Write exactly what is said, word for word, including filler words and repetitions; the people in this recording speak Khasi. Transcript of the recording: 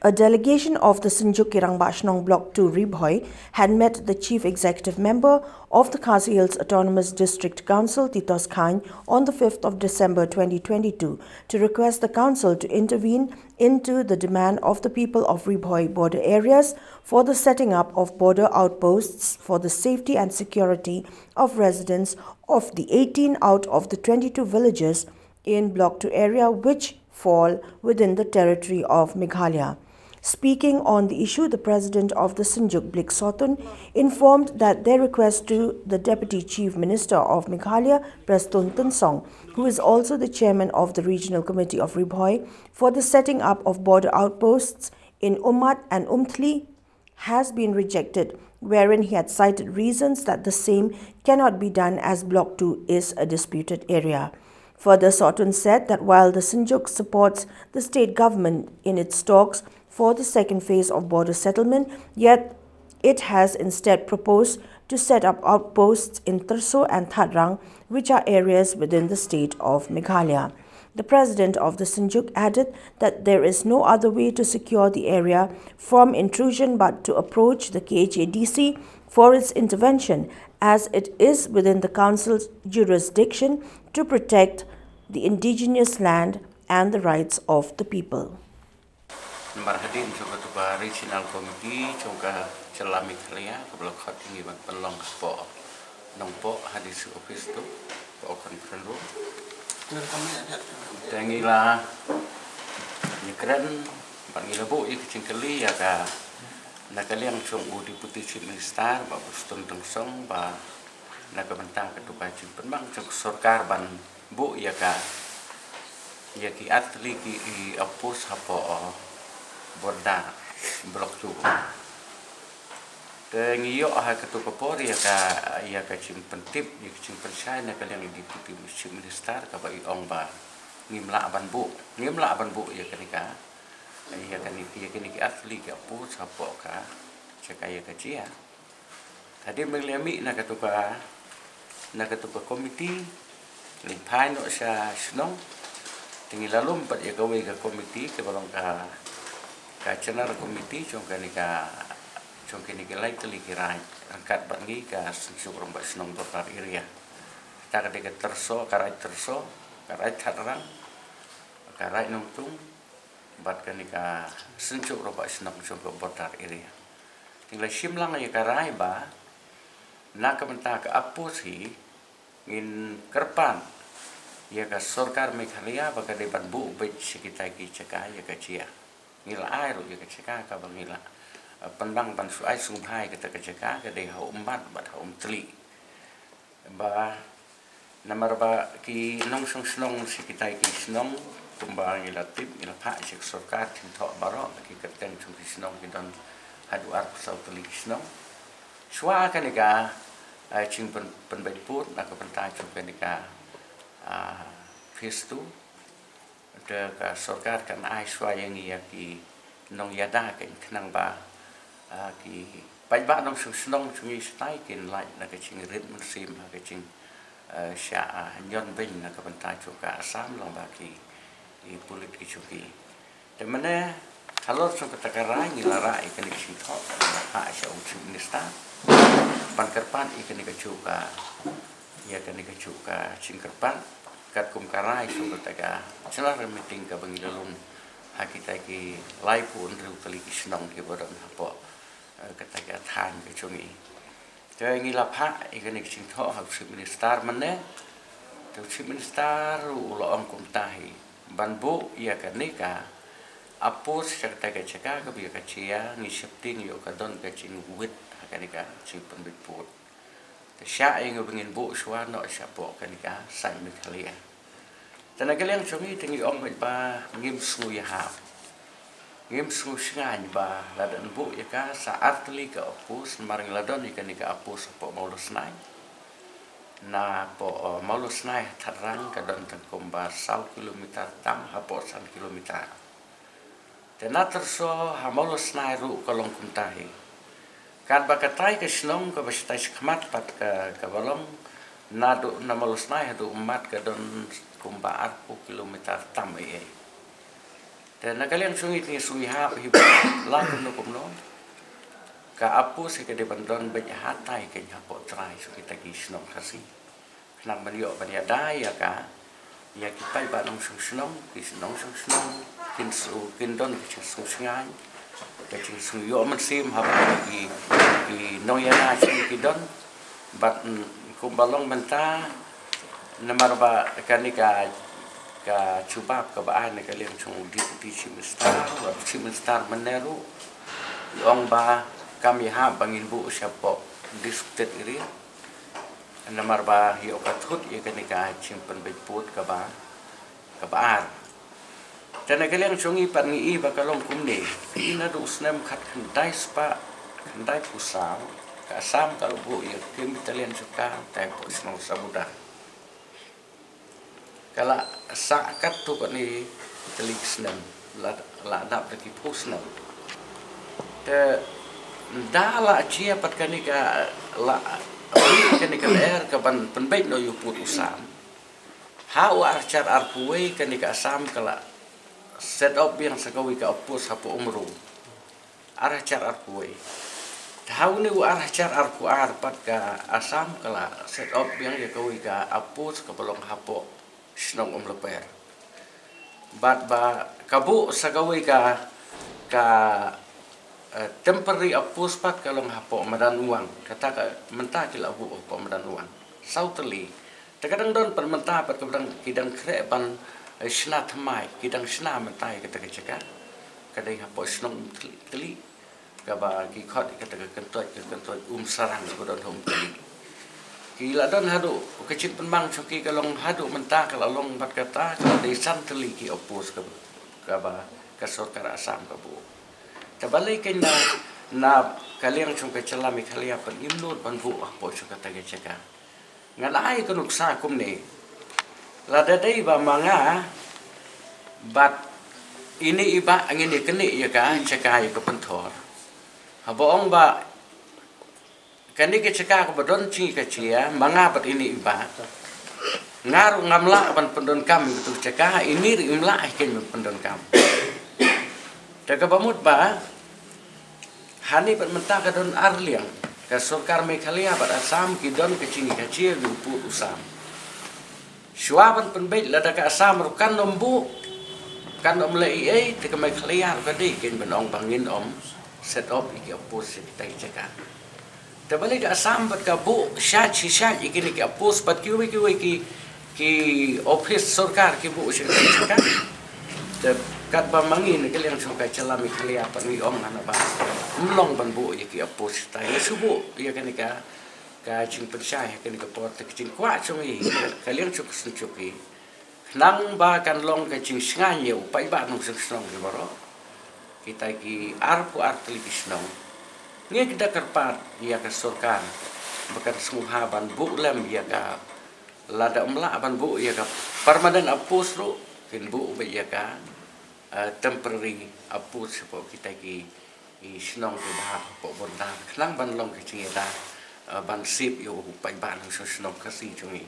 A delegation of the Synjuk Rangbah Shnong Block two Ri Bhoi had met the Chief Executive Member of the Khasi Hills Autonomous District Council, Titos Chyne, on the fifth of December twenty twenty-two to request the council to intervene into the demand of the people of Ri Bhoi border areas for the setting up of border outposts for the safety and security of residents of the eighteen out of the twenty-two villages in Block two area which fall within the territory of Meghalaya. Speaking on the issue, the president of the Synjuk, Blick Sotun, informed that their request to the Deputy Chief Minister of Meghalaya, Prestone Tynsong, who is also the chairman of the Regional Committee of Ri Bhoi, for the setting up of border outposts in Ummat and Umthli, has been rejected, wherein he had cited reasons that the same cannot be done as Block two is a disputed area. Further, Sotun said that while the Synjuk supports the state government in its talks for the second phase of border settlement, yet it has instead proposed to set up outposts in Tyrso and Thadrang, which are areas within the state of Meghalaya. The president of the Synjuk added that there is no other way to secure the area from intrusion but to approach the K H A D C for its intervention, as it is within the council's jurisdiction to protect the indigenous land and the rights of the people. Namar hadien jong katu ka Regional Committee jong ka jylla Meghalaya kaba la khot ïa ngi ban pynlong hapoh Nongpoh ha D C office tu, hapoh conference room. Te ngi la ïakren bad ngi la buh ïa ka jingkylli ïa ka na ka liang jong u Deputy Chief Minister Bah Prestone Tynsong ba na ka bynta katu ka jingpynbang jong ka sorkar ban buh ïa ka ïa ki artylli ki outpost hapoh border Block two. Te ngi ïoh ha katu ka por ïa ka ïa ka jingpyntip ïa ka jingpynshai na ka liang i Deputy Chief Minister kaba i ong ba ngim lah ban buh ngim lah ban buh ïa kane ka ïa kane ïa kane ki artylli ki outpost hapoh ka jaka ïa ka jia. Hadien ba ngi la mih na katu ka na katu ka committee, ngi phai noh sha shnong. Te ngi la lum pat ïa kawei ka committee kaba long ka ka general committee jong kane ka jong kine ki lai tylli ki raid ryngkat bad ngi ka Synjuk Rangbah Shnong Border Area. Kata ka dei ka Tyrso, ka raid Tyrso, ka raid Thadrang, ka raid Nongtung bad kane ka Synjuk Rangbah Shnong jong ka Border Area. Te ngi la shim lang ïa ka rai ba na ka bynta ka outpost hi ngin kyrpad ïa ka sorkar Meghalaya ba ka dei ban buh beit sha kita ki jaka ïa ka jia. Ngi la ai ruh ïa ka jaka kaba ngi la pynbang ban shu ai sngewbha ïa kata ka jaka ka dei ha Ummat bad ha Umtli. Ba namar ba ki nongshong shnong sha kitai ki shnong kumba ngi la tip ngi la phah sha ka sorkar jingthoh baroh ki kyrteng jong ki shnong ki don haduh arphew saw tylli ki shnong. Shuwa kane ka jingpynbeit pud na ka bynta jong kane ka phase two. Te ka sorkar kan ai shuwa ïa ngi ïa ki nongïada khnang ba ki paidbah nongshong shnong jong ngi shatai kin lait na ka jingrit mynsiem ha ka jing shah ñion beiñ na ka bynta jong ka Assam lyngba ki pulit ki jong ki. Te mynne halor jong kata ka rai ngi la rah ïa kane ka jingthoh ngi la phah sha u Chief Minister ban kyrpad ïa kane ka jong ka ïa kane ka jong ka jingkyrpad katkum ka rai jong kata ka general meeting kaba ngi la lum ha kita ki laiphew hynriew tylli ki shnong kiba don hapoh kata ka thaiñ ka jong ngi. Te ngi la phah ïa kane ka jingthoh ha u Chief Minister mynne. Te u Chief Minister u la ong kumta hi ban buh ïa kane ka outpost sha kata ka jaka kaba ïa ka jia ngi sheptieng ïoh ka don ka jingwit ha kane ka jingpynbeit pud. Te shah ïa ngi ba ngin buh shuwa noh shapoh kane ka saiñ Meghalaya. Te na ka liang jong ngi te ngi ong beit ba ngim sngew ïahap. Ngim sngew shngaiñ ba la dang buh ïa ka sa artylli ka outpost namar ngi la don ïa kane ka outpost hapoh Mawlasnai. Napoh Mawlasnai ha Thadrang ka don tang kumba saw kilometer tam hapoh san kilometer. Te na Tyrso ha Mawlasnai ruh ka long kumta hi. Katba katai ka shnong kaba shatai shakhmat pat ka kaba long naduh na Mawlasnai haduh Ummat ka don kumba arphew kilometer tam ei ei. Te na ka liang jong ngi te ngi sngewhap hi ba la kumno kumno ka outpost ka dei ban don beit hatai ka hapoh trai jong kita ki shnong Khasi. Khnang ban ïoh ban ïada ïa ka, ïa ki paidbah nongshong shnong, ki nongshong shnong kin su kin don ka jingsngewsngaiñ, ka jingsngewïoh mynsiem haba ki, ki nongïada jong ngi ki don. Bad, mm, kumba long mynta, namar ba kane ka, ka jubab kaba ai na ka liang jong u Deputy Chief Minister, u Chief Minister mynne ruh u ong ba kam ïahap ba ngin buh shapoh District Area. Namar ba ïoh ka thut ïa kane ka jingpynbeit pud kaba, kaba ar. Te na ka liang jong ngi pat ngi i ba ka long kumne. Naduh u snem khatkhyndai spah khyndaiphew saw, ka Assam ka la buh ïa ka Battalion jong ka hapoh shnong Sabuda. Ka la sah katto katne tylli ki snem, la, la dap da ki phew snem. Te ynda la jia pat kane ka, la, kane ka lyer ka ban pynbeit noh ïa u pud u Assam. Ha u ar hajar arphew wei kane ka Assam ka la set up biang sa kawei ka outpost hapoh Umrong. Ar hajar arphew wei. Te ha une u ar hajar arphew ar pat ka Assam ka la set up biang ïa kawei ka outpost kaba long hapoh shnong Umlaper. Bad ba ka buh sa kawei ka, ka, eh, temporary outpost pat ka long hapoh Madan Uwang. Kata ka mynta ki la buh hapoh Madan Uwang. Saw tylli. Te ka dang don pat mynta pat kaba dang ki dang khreh ban, eh, shna thymmai, ki dang shna mynta ïa kata ka jaka. Ka dei hapoh shnong Umtylli, kaba ki khot ïa kata ka kyntoit, ka kyntoit Umsarang kaba don ha Umtylli. Ki la don haduh, ka jingpynmang jong ki ka long haduh mynta ka la long bad kata, ka la dei san tylli ki outpost kaba, kaba ka sorkar Assam ka buh. Te balei kein na, na ka liang jong ka jylla Meghalaya pat ngim nud ban buh hapoh jong kata ka jaka. Ngan ai ka nuksa kumne. Lada dei ba ma nga bad ine i bah ngin ïa knieh ïa ka jaka ïa ka pynthor. Haba ong ba kane ka jaka kaba don jingïakajia, ma nga bad ine i bah. Nga ruh ngam lah ban pyndonkam ïa katu ka jaka, ine ruh im lah hi kein ban pyndonkam. Te kaba mut ba, hangne pat mynta ka don ar liang, ka sorkar Meghalaya bad Assam ki don ka jingïakajia ïa u pud u Assam. Shuwa ban pynbeit lada ka Assam ruh kan ym buh, kan ym leh ei ei, te ka Meghalaya ruh ka dei kein ban ong ba ngin ym set up ïa ki outpost ïa kita ki jaka. Te balei ka Assam pat ka buh shait shi shait ïa kine ki outpost bad kiwei kiwei ki, ki office sorkar ki buh sha kine ki jaka. Te katba ma ngi na ka liang jong ka jylla Meghalaya pat ngi ong hana ba ym long ban buh ïa ki outpost, te ngi shu buh ïa kane ka, ka jingpynshai ha kane ka por, te ka jingkwah jong ngi ka liang jong ka seng jong ki. Khnang ba kan long ka jingshngaiñ ïa u paidbah nongshong shnong hi baroh. Kita ki arphew ar tylli ki shnong. Ngi da kyrpad ïa ka sorkar ba kan sngewbha ban buh lem ïa ka, lada ym lah ban buh ïa ka permanent outpost ruh, kin buh beit ïa ka, eh, temporary outpost hapoh kita ki, ki shnong kiba hapoh border. Khnang ban long ka jingïada, eh, ban save ïa u paidbah nongshong shnong Khasi jong ngi.